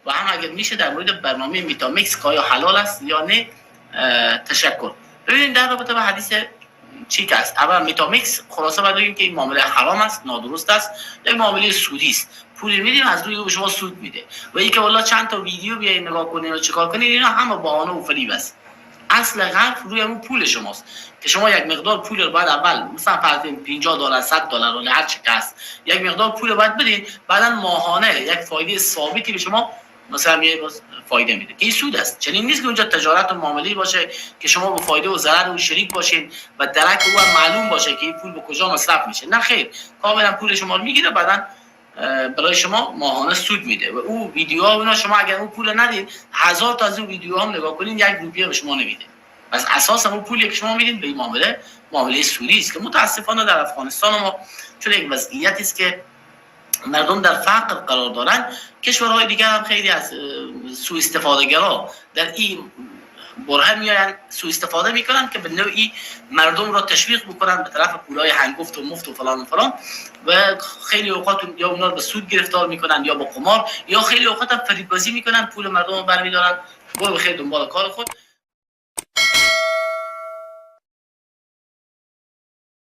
و هم اگر میشه در مورد برنامه میتامکس که آیا حلال است یا نه. تشکر. ببینید در رابطه با حدیث چی که است، اول میتامکس خلاصه باید بگیم که این معامله حرام است، نادرست است، یک معامله سودی است. پول میدیم از روی او به شما سود میده و اینکه والله چند تا ویدیو بیاین نگاه کنین و چیکار کنین، اینا همه بهانه و فریب است. اصل حرف روی اون پول شماست که شما یک مقدار پول رو باید اول مثلا فرض کنید 50 دلار، 100 دلار، هر چی که هست، یک مقدار پول رو باید بدین، بعدا ماهانه یک فایده ثابتی به شما مثلا یه باز فایده میده که این سود است. چنین نیست که اونجا تجارت و معامله باشه که شما با فایده و ضرر او شریک باشین و درک او هم معلوم باشه که این پول به کجا مصرف میشه. نه خیر، کاملا پول شما رو میگیره، بعدا برای شما ماهانه سود میده و او ویدیوها اونا شما اگر اون پول ندید، هزار تا از اون ویدیوها هم نگاه کنین، یک روپیه به شما نمیده. پس اساس اون پولی که شما میدین به این معامله، معامله سودی است که متاسفانه در افغانستان ما چون یک وضعیتی است که مردم در فقر قرار دارن، کشورهای دیگر هم خیلی از سوء استفاده گرا در این برهه میآیند، سوء استفاده میکنن که به نوعی مردم را تشویق بکنن به طرف پولای هنگفت و مفت و فلان و فلان و خیلی اوقات یا اونا رو به سود گرفتار میکنن یا با قمار یا خیلی اوقات هم فریب بازی میکنن، پول مردم رو برمیدارن، برو بخیر دنبال کار خود.